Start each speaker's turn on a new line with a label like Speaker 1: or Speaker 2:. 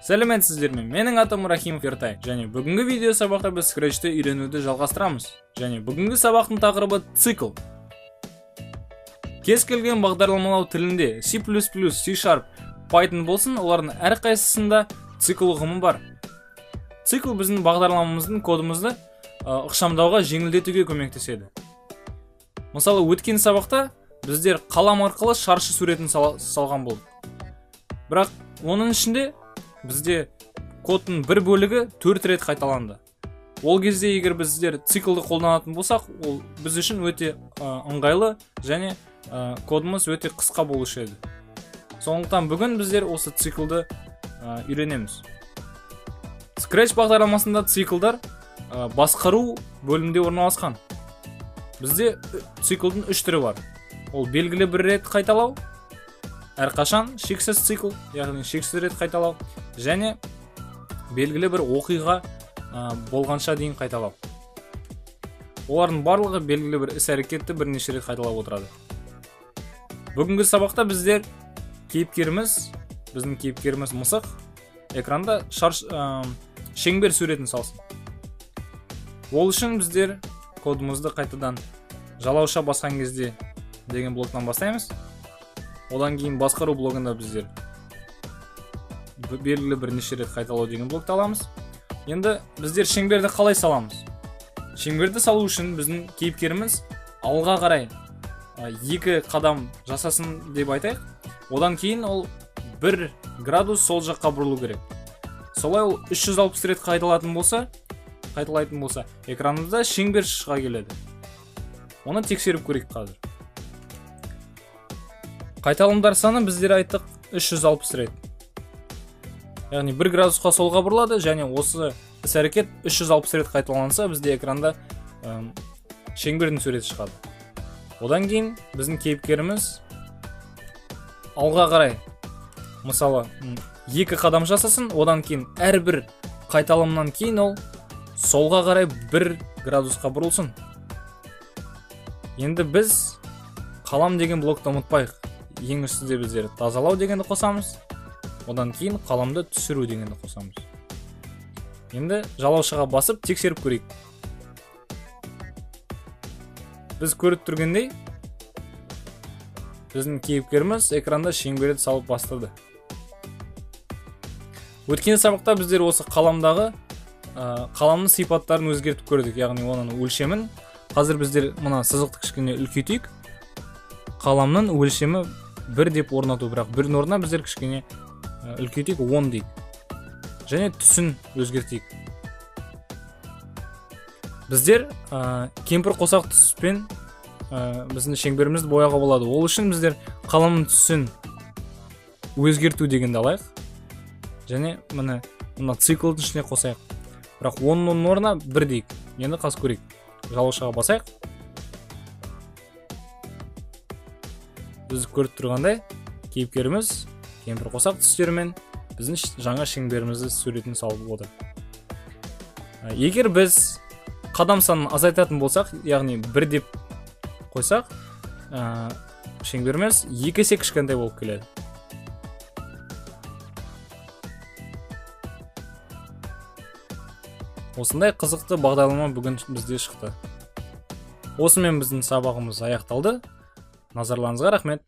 Speaker 1: Сәлеметсіздер ме? Менің атым Рахимов Ертай. Және бүгінгі видео сабақта біз Scratch'ті үйренуді жалғастырамыз. Және бүгінгі сабақтың тақырыбы цикл. Кез келген бағдарламалау тілінде C++, C Sharp, Python болсын, олардың әрқайсысында цикл ұғымы бар. Цикл біздің бағдарламамыздың кодымызды ықшамдауға, жеңілдетуге көмектеседі. Мысалы, өткен сабақта біздер қалам арқылы шаршы суретін салған болдық. Бірақ оның ішінде бізде кодтың бір бөлігі 4 рет қайталанды. Ол кезде егер біздер циклды қолданатын болсақ, ол біз үшін өте ыңғайлы және кодымыз өте қысқа болушы еді. Сондықтан бүгін біздер осы циклды үйренеміз. Scratch бағдарламасында циклдар басқару бөлімінде орналасқан. Бізде циклдың үш түрі бар. Ол белгілі бір рет қайталау, әрқашан шексіз цикл, яғни шексіз рет қайталау, және белгілі бір оқиға болғанша дейін қайталау. Олардың барлығы белгілі бір іс әрекетті бірнеше рет қайталап отырады. Бүгінгі сабақта біздер кейіпкеріміз, біздің кейіпкеріміз мысық экранда шеңбер суретін салсын. Ол үшін біздер кодымызды қайтадан жалауша басқан кезде деген блоктан бастаймыз. Одан кейін басқару блогында біздер белгілі бірнеше рет қайталау деген блокты аламыз. Енді біздер шеңберді қалай саламыз? Шеңберді салу үшін біздің кейіпкеріміз алға қарай 2 қадам жасасын деп айтайық. Одан кейін ол 1 градус сол жаққа бұрылу керек. Солай ол 360 рет қайталайтын болса, экранымызда шеңбер шыға келеді. Оны тексеріп көрейік қазір. Қайталымдар саны біздер айттық 360 рет. Яғни 1 градусқа солға бұрылады және осы іс әрекет 360 рет қайталанса, бізде экранда шеңбердің суреті шығады. Одан кейін біздің кейіпкеріміз алға қарай, мысалы, 2 қадам жасасын, одан кейін әрбір қайталымнан кейін ол солға қарай 1 градусқа бұрылсын. Енді біз қалам деген блокты ұмытпайық. Ең үстінде біздер тазалау дегенді қосамыз. Одан кейін қаламды түсіру дегенді қосамыз. Енді жалаушаға басып тексеріп көрейік. Біз көріп тұргендей, біздің кейіпкеріміз экранда шеңберді салып бастады. Өткен сабақта біздер осы қаламдағы қаламның сипаттарын өзгертіп көрдік, яғни оның өлшемін. Қазір біздер мына сызықты кішкене үлкейтейік. Қаламның өлшемі 1 деп орнату, бірақ бірдің орнына біздер кішкене үлкейтейік, 10 дейік. Және түсін өзгертейік. Біздер кемпір қосақ түспен біздің шеңберімізді бояуға болады. Ол үшін біздер қаламның түсін өзгерту дегенді алайық. Және міне мына циклдың ішіне қосайық. Бірақ 10-ның орнына 1 дейік. Енді қазір көрейік. Жалаушаға басайық. Біз көріп тұрғандай, кейіпкеріміз кемпір қосақ түстерімен біздің жаңа шеңберімізді суретін салып отыр. Егер біз қадам санын азайтатын болсақ, яғни 1 деп қойсақ, шеңберіміз 2 есе кішкентай болып келеді. Осындай қызықты бағдарлама бүгін бізде шықты. Осымен біздің сабағымыз аяқталды. Назарларыңызға рахмет.